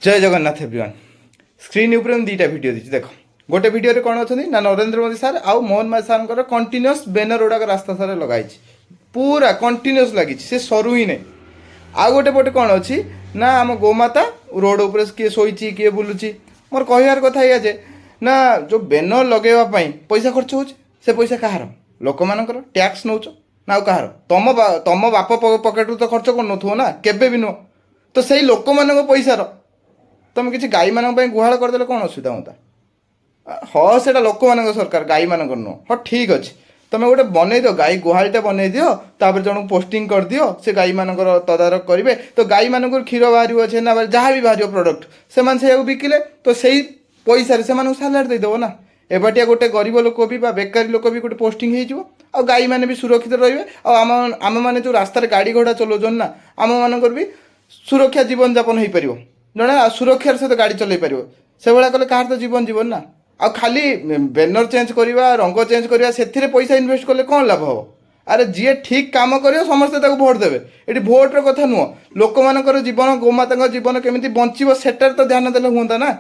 ଜୟ Jagannath everyone. Screen ଉପରେ ମୁଁ ଦୁଇଟା ଭିଡ଼ିଓ ଦେଇଛି, ଦେଖ। ଗୋଟେ ଭିଡ଼ିଓରେ କ'ଣ ଅଛନ୍ତି ନା ନରେନ୍ଦ୍ର ମୋଦି ସାର୍ ଆଉ ମୋହନ ମାଝୀ ସାର୍ଙ୍କର କଣ୍ଟିନ୍ୟୁଅସ୍ ବ୍ୟାନର ଗୁଡ଼ାକ ରାସ୍ତା ସାରା ଲଗାଇଛି, ପୁରା କଣ୍ଟିନ୍ୟୁଅସ୍ ଲାଗିଛି, ସେ ସରୁ ହିଁ ନାହିଁ। ଆଉ ଗୋଟେ ପଟେ କ'ଣ ଅଛି ନା ଆମ ଗୋମାତା ରୋଡ଼ ଉପରେ କିଏ ଶୋଇଛି, କିଏ ବୁଲୁଛି। ମୋର କହିବାର କଥା ଏଇଆ ଯେ ନା ଯେଉଁ ବ୍ୟାନର ଲଗେଇବା ପାଇଁ ପଇସା ଖର୍ଚ୍ଚ ହେଉଛି, ସେ ପଇସା କାହାର? ଲୋକମାନଙ୍କର ଟ୍ୟାକ୍ସ ନେଉଛ ନା ଆଉ କାହାର? ତମ ବାପ ପକେଟରୁ ତ ଖର୍ଚ୍ଚ କରୁନଥିବ ନା, କେବେ ବି ନୁହଁ। ତ ସେଇ ଲୋକମାନଙ୍କ ପଇସାର ତମେ କିଛି ଗାଈମାନଙ୍କ ପାଇଁ ଗୁହାଳ କରିଦେଲେ କ'ଣ ଅସୁବିଧା ହୁଅନ୍ତା? ହଁ, ସେଇଟା ଲୋକମାନଙ୍କ ସରକାର, ଗାଈମାନଙ୍କର ନୁହଁ। ହଁ, ଠିକ୍ ଅଛି, ତମେ ଗୋଟେ ବନେଇ ଦିଅ, ଗାଈ ଗୁହାଳଟା ବନେଇ ଦିଅ, ତାପରେ ଜଣକୁ ପୋଷ୍ଟିଂ କରିଦିଅ, ସେ ଗାଈମାନଙ୍କର ତଦାରଖ କରିବେ। ତ ଗାଈମାନଙ୍କର କ୍ଷୀର ବାହାରିବ, ଛେନା ବାହାରିବ, ଯାହା ବି ବାହାରିବ ପ୍ରଡ଼କ୍ଟ, ସେମାନେ ସେଇଆକୁ ବିକିଲେ ତ ସେଇ ପଇସାରେ ସେମାନଙ୍କୁ ସାଲାରୀ ଦେଇଦେବ ନା। ଏବାଟିଆ ଗୋଟେ ଗରିବ ଲୋକ ବି ବା ବେକାରୀ ଲୋକ ବି ଗୋଟେ ପୋଷ୍ଟିଂ ହେଇଯିବ, ଆଉ ଗାଈମାନେ ବି ସୁରକ୍ଷିତ ରହିବେ, ଆଉ ଆମମାନେ ଯେଉଁ ରାସ୍ତାରେ ଗାଡ଼ି ଘୋଡ଼ା ଚଲାଉଛନ୍ତି ନା, ଆମମାନଙ୍କର ବି ସୁରକ୍ଷା ଜୀବନଯାପନ ହେଇପାରିବ। ଜଣେ ସୁରକ୍ଷାର ସହିତ ଗାଡ଼ି ଚଲେଇ ପାରିବ। ସେଭଳିଆ କଲେ କାହାର ତ ଜୀବନ ଜୀବନ ନା। ଆଉ ଖାଲି ବ୍ୟାନର ଚେଞ୍ଜ କରିବା, ରଙ୍ଗ ଚେଞ୍ଜ କରିବା, ସେଥିରେ ପଇସା ଇନଭେଷ୍ଟ କଲେ କ'ଣ ଲାଭ ହେବ? ଆରେ, ଯିଏ ଠିକ୍ କାମ କରିବ, ସମସ୍ତେ ତାକୁ ଭୋଟ ଦେବେ। ଏଠି ଭୋଟର କଥା ନୁହଁ, ଲୋକମାନଙ୍କର ଜୀବନ, ଗୋମାତାଙ୍କ ଜୀବନ କେମିତି ବଞ୍ଚିବ, ସେଟାରେ ତ ଧ୍ୟାନ ଦେଲେ ହୁଅନ୍ତା ନା।